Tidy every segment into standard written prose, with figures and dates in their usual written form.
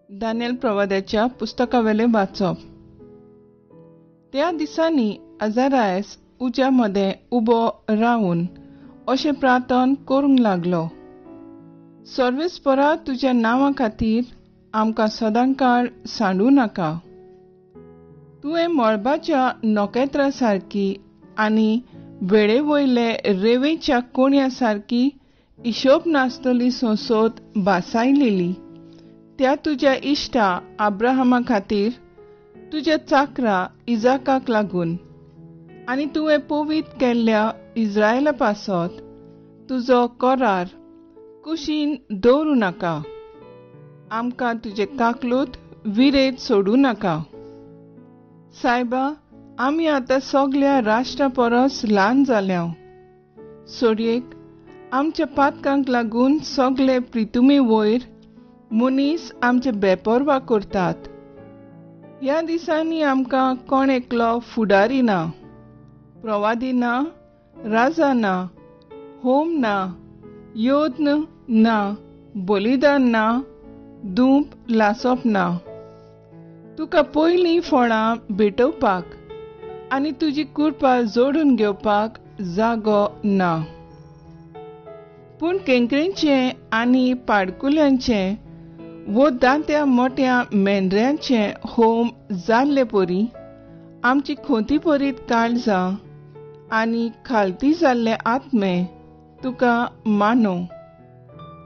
Daniel प्रवाद्याच्या पुस्तकावेलें वाचप. त्या दिसांनी अजारायस उज्या मदें उबो रावन अशें प्रार्थन करूंक लागलो, सर्वेस्परा तुज्या नांवा खातीर आमकां सदांकाळ सांडूं नाका. तुवें मळबाच्या नखेत्रां सारकी आनी वेळे वयले रेवेच्या कोण्या सारकी हिशोब नासतली संसद भासायलेली त्या तुज्या इश्टा आब्राहामा खातीर, तुज्या चाकरा इजाकाक लागून आनी तुवें पवीत केल्ल्या इज्रायला पासत तुजो करार कुशीन दवरूं नाका. आमकां तुजे काकलूत विरेत सोडूं नाका. सायबा, आमी आतां सगल्या राष्ट्रा परस ल्हान जाल्या. सोडयेक आमच्या पातकांक लागून सगले प्रितुमी वयर मनीस आमचे बेपर्वा करतात. ह्या दिसांनी आमकां कोण एकलो फुडारी ना, प्रवादी ना, राजा ना, होम ना, यत्न ना, बलिदान ना, धूप लासप ना. तुका पयलीं फळां भेटोवपाक आनी तुजी कृपा जोडून घेवपाक जागो ना. पूण केंकरेंचें आनी पाडकुल्यांचें वो दांत्या मोट्या मेंढऱ्यांचें होम जाल्ले परी आमची खोंती परीत काळजां आनी खालती जाल्ले आत्मे तुका मानो.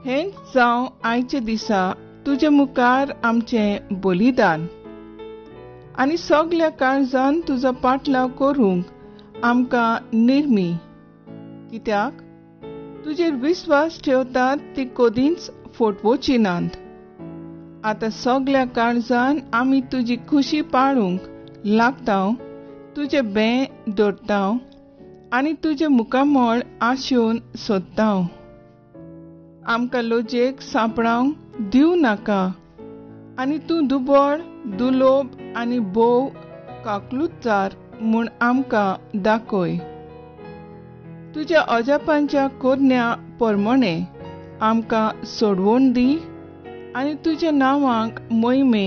हेंच जावं आयचे दिसा तुजे मुखार आमचें बलिदान आनी सगल्या काळजान तुजो पाटलाव करूंक आमकां निर्मी. कित्याक तुजेर विस्वास ठेवतात ती कदींच फोटवची नात. आतां सगल्या काळजान आमी तुजी खुशी पाळूंक लागता, तुजें बें दवरता आनी तुजें मुखामळ आशेवन सोदता. आमकां लजेक सांपडावंक दिवं नाका आनी तूं दुबळ, दुलोब आनी भोव काकलुतचार म्हूण आमकां दाखय. तुज्या अजापांच्या कोरण्या परमणे आमकां सोडवण दी आनी तुज्या नांवाक मोहिमे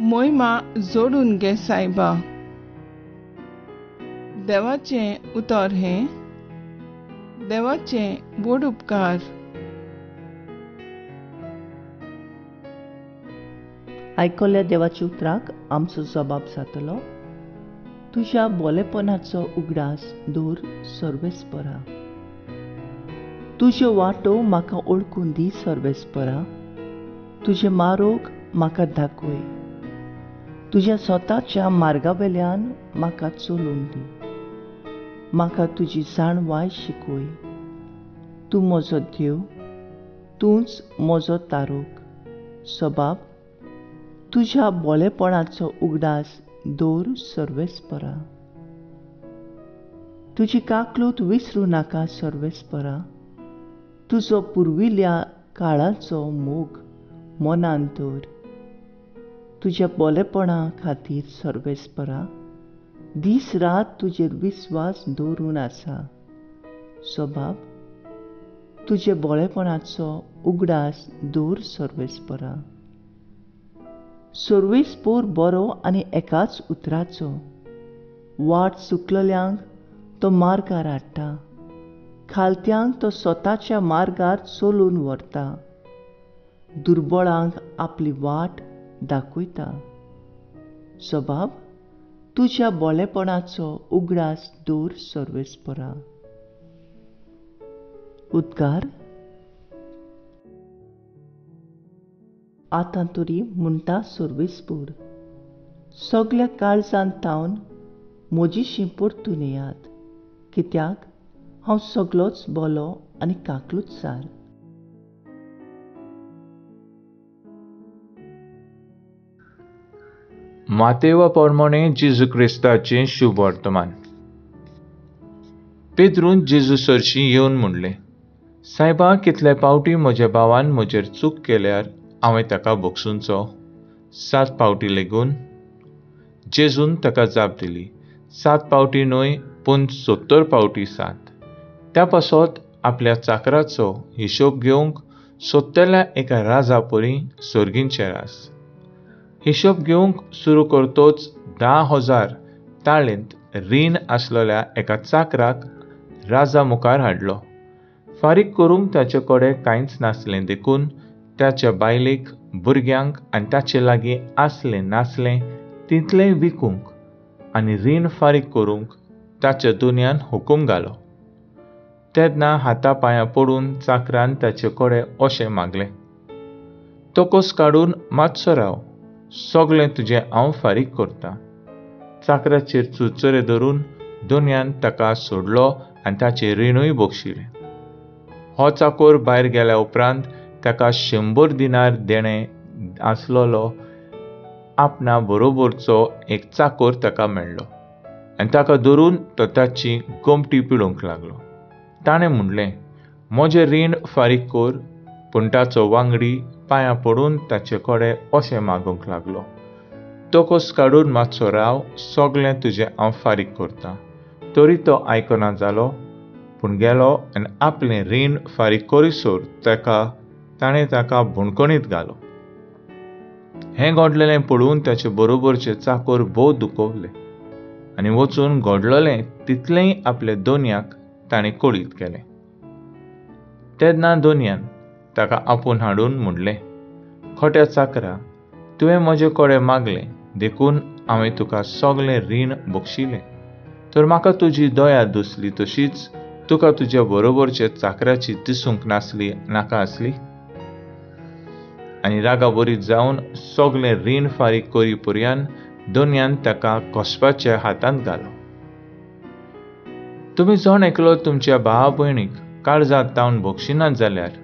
मोहिमा जोडून घे सायबा. देवाचें उतर हें. देवाचें व्हड उपकार. आयकल्या देवाच्या उतराक आमचो जबाब जातलो, तुज्या बोलेपणाचो उगडास दवर सर्वेस्परा. तुज्यो वाटो म्हाका ओळखून दी सर्वेस्परा. तुजें मारोग म्हाका दाखय. तुज्या स्वताच्या मार्गावेल्यान म्हाका चलोवन दी. म्हाका तुजी जाणवाय शिकय. तूं म्हजो देव, तूंच म्हजो तारोग. सबाब, तुज्या बोलेपणाचो उगडास दवर सर्वेस्परा. तुजी काकलूत विसरूं नाका सर्वेस्परा. तुजो पुर्विल्ल्या काळाचो मोग मनान दवर. तुज्या बोलेपणा खातीर सर्वेस्परा दीस रात तुजेर विस्वास दवरून आसा. सबाब, तुजे बोलेपणाचो उगडास दवर सर्वेस्परा. सर्वेस्पोर बरो आनी एकाच उतराचो, वाट चुकलेल्यांक तो मार्गार हाडटा, खालत्यांक तो स्वताच्या मार्गार चलून व्हरता, दुर्बळांक आपली वाट दाखयता. सबाब, तुज्या बोलेपणाचो उगडास दवर सर्वेस्परा. उद्गार. आतां तरी म्हणटा सर्वेस्पोर, सगल्या काळजान तावन म्हजीशी परतून येयात, कित्याक हांव सगलोच बोलो आनी काकलूच सार. मातेवा प्रमाणे जेजू क्रिस्ताचें शुभ वर्तमान. पेद्रून जेजू सरशी येवन म्हणलें, सायबा, कितले पावटी म्हज्या भावान म्हजेर चूक केल्यार हांवें ताका भोगसुंचो? 7 पावटी लेगून? जेजून ताका जाप दिली, 7 पावटी न्हय, पूण 70 पावटी 7. त्या पासत आपल्या चाकराचो हिशोब घेवंक सोदतल्या एका राजा परी सर्गींचे रास. हिशोब घेवंक सुरू करतोच 10,000 ताळेंत रीण आसलेल्या एका चाकराक राजा मुखार हाडलो. फारीक करूंक ताचे कडेन कांयच नासलें देखून ताच्या बायलेक, भुरग्यांक आनी ताचे लागीं आसलें नासलें तितलें विकूंक आनी रीण फारीक करूंक ताच्या दुनियान हुकूम घालो. तेन्ना हाता पांयां पडून चाकरान ताचे कडेन अशें मागलें, तकोस काडून मातसो राव, सगळें तुजें हांव फारीक करतां. चाकराचेर चुरचुरे धरून दोनयान ताका सोडलो आनी ताचें रिणूय बक्षिलें. हो चाकोर भायर गेल्या उपरांत ताका 100 दिनार देणें आसलेलो आपणा बरोबरचो एक चाकोर ताका मेळ्ळो आनी ताका धरून तो ताची गोमटी पिडूंक लागलो. ताणें म्हणलें, म्हजें रीण फारीक कर. पूण ताचो वांगडी पांयां पडून ताचे कडेन अशें मागूंक लागलो, तकोस काडून मातसो राव, सगळें तुजें हांव फारीक करतां. तरी तो आयकना जालो, पूण गेलो आनी आपलें रीण फारीक करीसर ताणें ताका बणकणीत घालो. हें घडलेलें पळोवन ताचे बरोबरचे चाकोर भोव दुखवले आनी वचून घडलेलें तितलेंय आपल्या दोनयाक ताणें कळीत केलें. तेन्ना दोनयान ताका आपोवन हाडून म्हणलें, खोट्या चाकरा, तुवें म्हजे कडेन मागलें देखून हांवें तुका सगळें रीण बक्षिलें. तर म्हाका तुजी दया दिसली तशीच तुका तुज्या बरोबरचे चाकराची दिसूंक नासली नाका आसली. आनी रागाबरीत जावन सगळें रीण फारीक करी पर्यान दोनयान ताका कसपाच्या हातांत घालो. तुमी जण एकलो तुमच्या भावा भयणीक काळजांत तावन बक्षिनात जाल्यार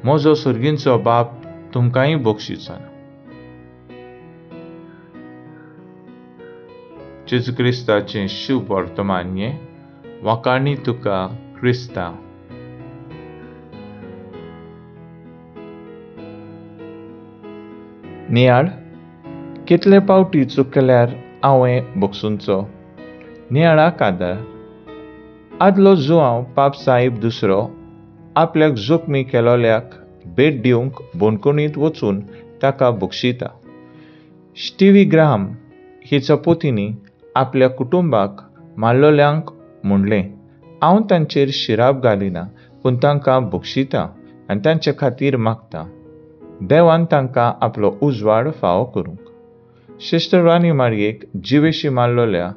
म्हजो सर्गींचो बाप तुमकांय बक्षिचो ना. जेजू क्रिस्ताचें शुभ वर्तमान हें. वाखाणी तुका क्रिस्ता. नियाळ, कितले पावटी चुकल्यार हांवें बक्षुंचो? नियाळाक आदार. आदलो जुआंव पाप साहेब दुसरो आपल्याक जोखमी केलोल्याक भेट दिवंक बणकणींत वचून ताका बक्षिता. स्टिवी ग्राहम हिच्या पोतींनी आपल्या कुटुंबाक मारलोल्यांक म्हणलें, हांव तांचेर शिराप घालिना, पूण तांकां बक्षिता आनी तांचे खातीर मागता. देवान तांकां आपलो उजवाड फावो करूंक. सिस्टर रानी मारयेक जिवेशी मारलोल्या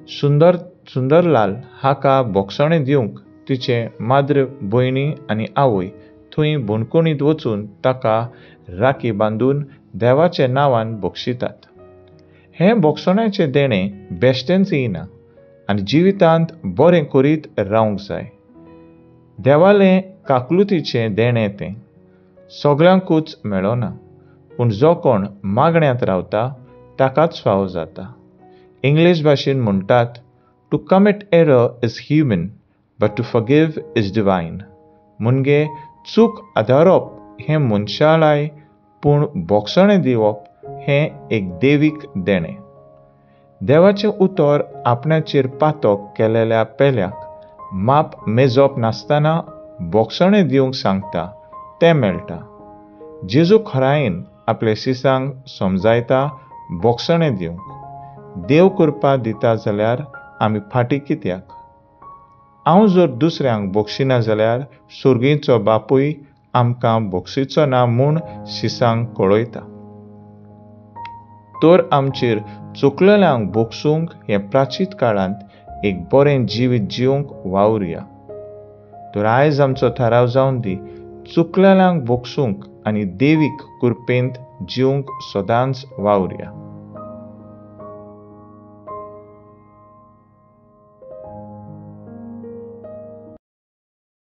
सुंदरलाल हाका बोगसणें दिवंक तिचे माद्र भयणी आनी आवय थंय बणकणींत वचून ताका राखी बांदून देवाच्या नांवान बक्षितात. हें बोगसण्याचें देणें बेश्टेंच येयना आनी जिवितांत बरें करीत रावंक जाय. देवालें काकलुतीचें देणें तें सगळ्यांकूच मेळना, पूण जो कोण मागण्यांत रावता ताकाच फावो जाता. इंग्लीश भाशेन म्हणटात, to commit error is human but to forgive is divine. म्हणजे चूक आदारप हें मनशालाय, पूण बोगसणें दिवप हें एक देवीक देणें. देवाचें उतर आपणाचेर पातक केलेल्या पेल्याक माप मेजप नासतना बोगसणें दिवंक सांगता तें मेळटा. जेजू खरायेन आपल्या शिसांक समजायता बोगसणें दिवंक. देव कृपा दिता जाल्यार आमी फाटीं कित्याक? हांव जर दुसऱ्यांक बक्षिना जाल्यार सर्गीचो बापूय आमकां बक्षिचो ना म्हूण शिसांक कळयता. तर आमचेर चुकलेल्यांक बक्षूंक हें प्राचीत काळांत एक बरें जिवीत जिवंक वावरुया. तर आयज आमचो थाराव जावन दी, चुकलेल्यांक बक्षूंक आनी देवीक कृपेंत जिवंक सदांच वावरुया.